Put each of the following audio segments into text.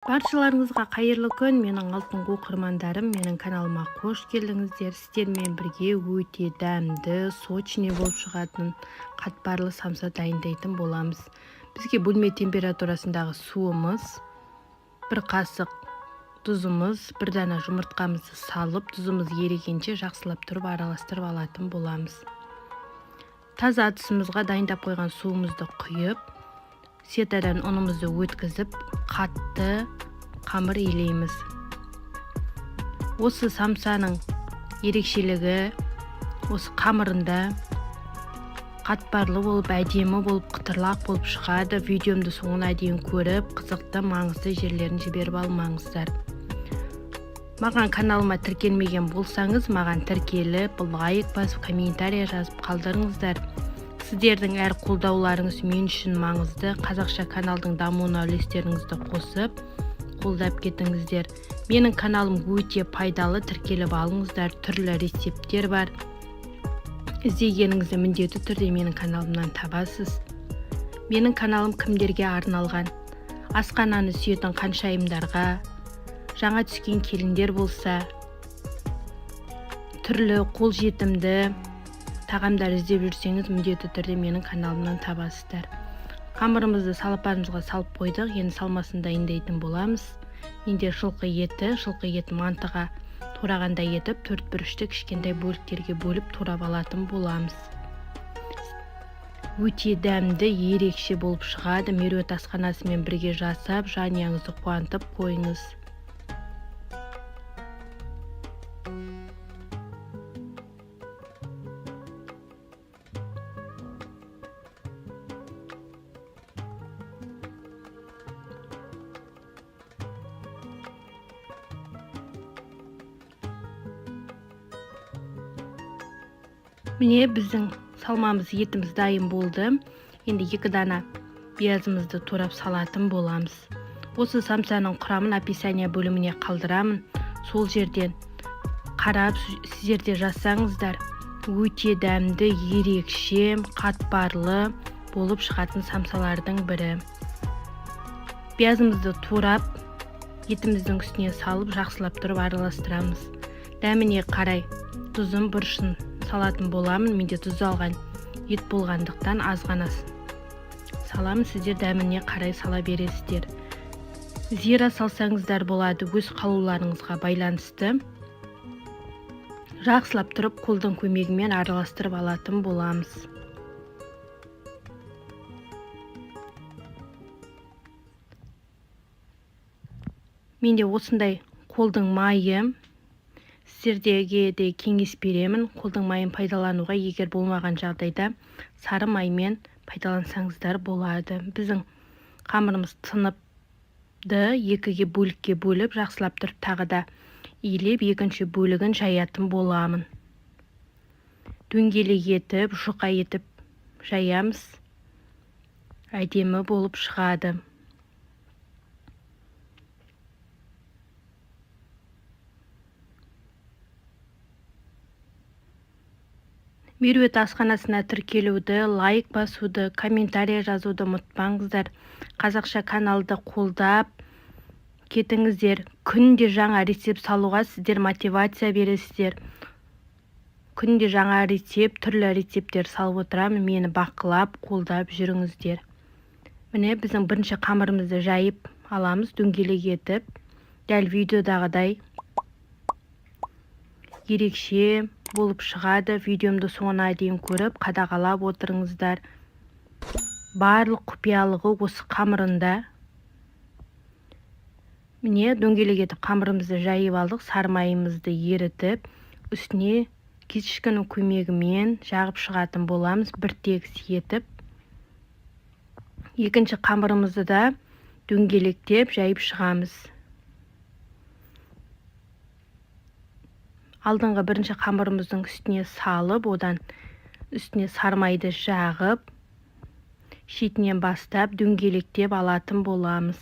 Баршаларыңызға қайырлы күн, менің алтын оқырмандарым, менің каналыма қош келдіңіздер. Сіздермен бірге өте дәмді, сочный болып шығатын қатпарлы самса дайындайтын боламыз. Бізге бөлме температурасындағы суымыз, бір қасық тұзымыз, бір дана жұмыртқамызды салып, тұзымыз ерігенше жақсылап тұрып араластырып алатын боламыз. Таза ыдысымызға дайындап қойған суымызды құйып, сетадан ұнымызды өткізіп, қатты қамыр илейміз. Осы самсаның ерекшелігі осы қамырында қатпарлы болып, әдемі болып, қытырлақ болып шығады. Видеомды соңына дейін көріп, қызықты, маңызды жерлерін жіберіп алмаңыздар. Маған каналыма тіркелмеген болсаңыз, маған тіркеліп, лайк басып, комментария жазып қалдырыңыздар. Сіздердің әр қолдауларыңыз мен үшін маңызды. Қазақша каналдың дамуына үлестеріңізді қосып, қолдап кетіңіздер. Менің каналым өте пайдалы, тіркеліп алыңыздар. Түрлі рецепттер бар. Іздегеніңізді міндетті түрде менің каналымнан табасыз. Менің каналым кімдерге арналған? Асхананы сүйетін қаншайымдарға, жаңа түскен келіндер болса, түрлі қолжетімді тағамдар іздеп жүрсеңіз, міндетті түрде менің каналымнан табасыздар. Қамырымызды салапанымызға салып қойдық. Енді салмасын дайындайтын боламыз. Менде жылқы еті, жылқы етін мантыға турағандай етіп, төрт бұрышты кішкентай бөліктерге бөліп турап алатын боламыз. Өте дәмді, ерекше болып шығады. Меруерт асханасымен бірге жасап, жанұяңызды қуантып қойыңыз. Міне, біздің салмамыз, етіміз дайын болды. Енді 2 дана пиязымызды турап салатын боламыз. Осы самсаның құрамын описание бөліміне қалдырамын. Сол жерден қарап сіздер де жазсаңыздар, өте дәмді, ерекше, қатпарлы болып шығатын самсалардың бірі. Пиязымызды турап, етіміздің үстіне салып, жақсылап тұрып араластырамыз. Дәміне қарай тұзын, бұрышын салатын боламын. Менде тұздалған ет болғандықтан аз ғана саламын, сіздер дәміне қарай сала бересіздер. Зира салсаңыздар болады, өз қалауларыңызға байланысты. Жақсылап тұрып қолдың көмегімен араластырып алатын боламыз. Менде осындай қолдың майы. Сіздерге де кеңес беремін қолдың майын пайдалануға. Егер болмаған жағдайда сары маймен пайдалансаңыздар болады. Біздің қамырымыз тыныпты, екіге бөлікке бөліп, жақсылап тұрып тағы да илеп, екінші бөлігін жаятын боламын. Дөңгелек етіп, жұқа етіп жаямыз. Әдемі болып шығады. Меруерт асханасына тіркелуді, лайк басуды, комментария жазуды ұмытпаңыздар. Қазақша каналды қолдап кетіңіздер. Күнде жаңа рецепт салуға сіздер мотивация бересіздер. Күнде жаңа рецепт, түрлі рецепттер салып отырамын. Мені бақылап, қолдап жүріңіздер. Міне, біздің бірінші қамырымызды жайып аламыз, дөңгелек етіп. Дәл видеодағыдай ерекше болып шығады. Видеомды соңына дейін көріп, қадағалап отырыңыздар. Барлық құпиялығы осы қамырында. Міне, дөңгелек етіп қамырымызды жайып алдық. Сары майымызды ерітіп, үстіне кисточканың көмегімен жағып шығатын боламыз, бір тегіс етіп. Екінші қамырымызды да дөңгелектеп жайып шығамыз. Алдыңғы бірінші қамырымыздың үстіне салып, одан үстіне сары майды жағып, шетінен бастап дөңгелектеп алатын боламыз.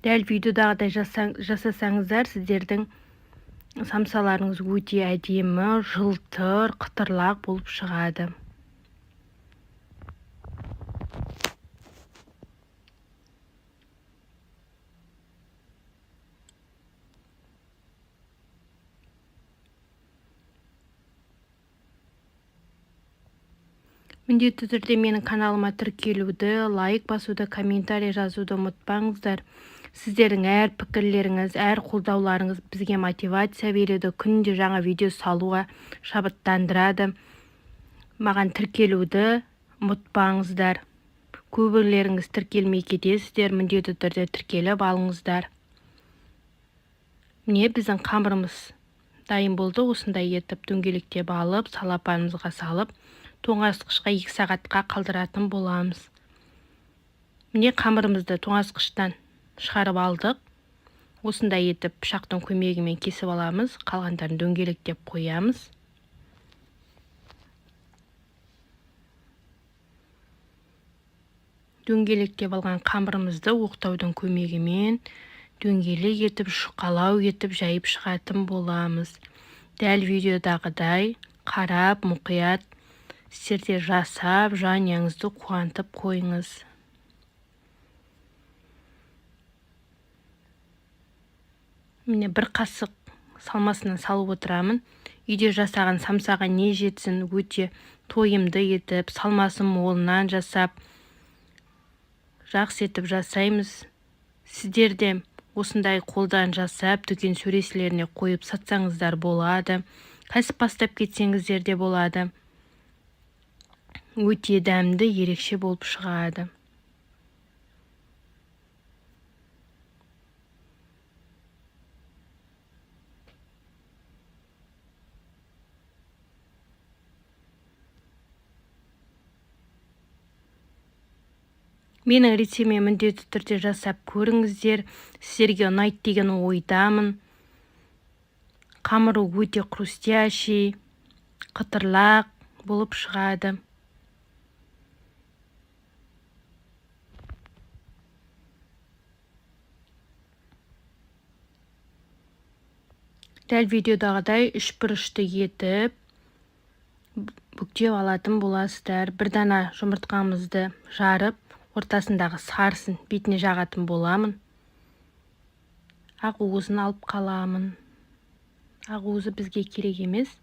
Дәл видеодағыдай жасасаңыздар, сіздердің Самсаларыңыз өте әдемі, жылтыр, қытырлақ болып шығады. Міндетті түрде менің каналыма тіркелуді, лайк басуды, комментарий жазуды ұмытпаңыздар. Сіздердің әр пікірлеріңіз, әр қолдауларыңыз бізге мотивация береді, күнде жаңа видео салуға шабыттандырады. Маған тіркелуді ұмытпаңыздар. Көбілеріңіз тіркелмей кетесіздер, міндетті түрде тіркеліп алыңыздар. Міне, біздің қамырымыз дайын болды. Осындай етіп дөңгелектеп алып, салапанымызға салып, тоңазытқышқа 2 сағатқа қалдыратын боламыз. Міне, қамырымызды тоңазытқыштан шығарып алдық. Осындай етіп пышақтың көмегімен кесіп аламыз, қалғандарын дөңгелектеп қоямыз. Дөңгелектеп алған қамырымызды оқтаудың көмегімен дөңгелек етіп, жұқалау етіп жайып шығатын боламыз. Дәл видеодағыдай қарап, мұқият сіздер де жасап, жанұяңызды қуантып қойыңыз. Міне, бір қасық салмасынан салып отырамын. Үйде жасаған самсаға не жетсін, өте тойымды етіп, салмасын молынан жасап, жақсы етіп жасаймыз. Сіздер де осындай қолдан жасап, дүкен сөрелеріне қойып сатсаңыздар болады. Кәсіп бастап кетсеңіздер де болады. Өте дәмді, ерекше болып шығады. Менің рецептіме міндетті түрде жасап көріңіздер. Сіздерге ұнайды деген ойдамын. Қамыры өте хрустящий, қытырлақ болып шығады. Дәл видеодағыдай үш бұрышты етіп бүктеп алатын боласыздар. Бір дана жұмыртқамызды жарып, ортасындағы сарысын бетіне жағатын боламын. Ақ уызын алып қаламын. Ақ уызы бізге керек емес.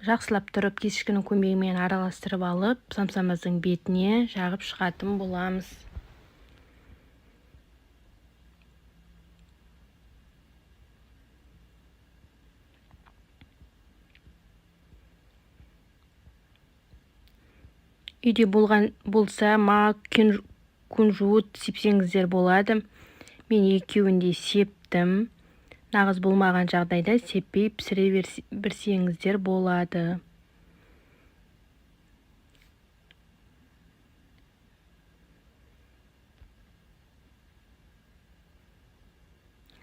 Жақсылап тұрып кескішінің көмегімен араластырып алып, самсамыздың бетіне жағып шығатын боламыз. Үйде болған болса, мак, кунжут сепсеңіздер болады. Мен екеуін де септім. Нағыз болмаған жағдайда сеппей пісіре берсеңіздер болады.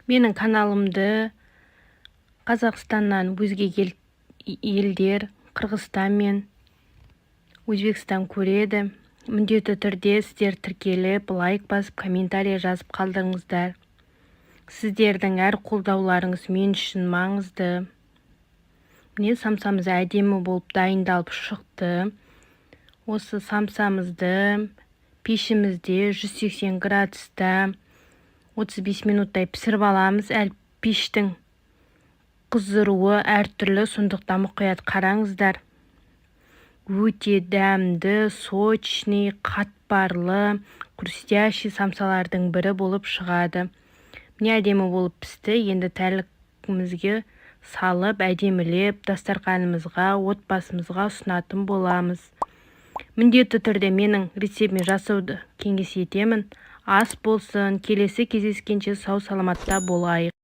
Менің каналымды Қазақстаннан өзге елдер, Қырғызстан мен Өзбекстан көреді. Міндетті түрде сіздер тіркеліп, лайк басып, комментарий жазып қалдырыңыздар. Сіздердің әр қолдауларыңыз мен үшін маңызды. Міне, самсамыз әдемі болып дайындалып шықты. Осы самсамызды пешімізде 180 градуста 35 минуттай пісіріп аламыз. Әл пештің қыздыруы әртүрлі, сондықтан мұқият қараңыздар. Өте дәмді, сочный, қатпарлы, хрустящий самсалардың бірі болып шығады. Міне, әдемі болып пісті. Енді тәлімізге салып, әдемілеп дастарханымызға, отбасымызға ұсынатын боламыз. Міндетті түрде менің рецептіме жасауды кеңес етемін. Ас болсын. Келесі кездескенше сау саламатта болайық.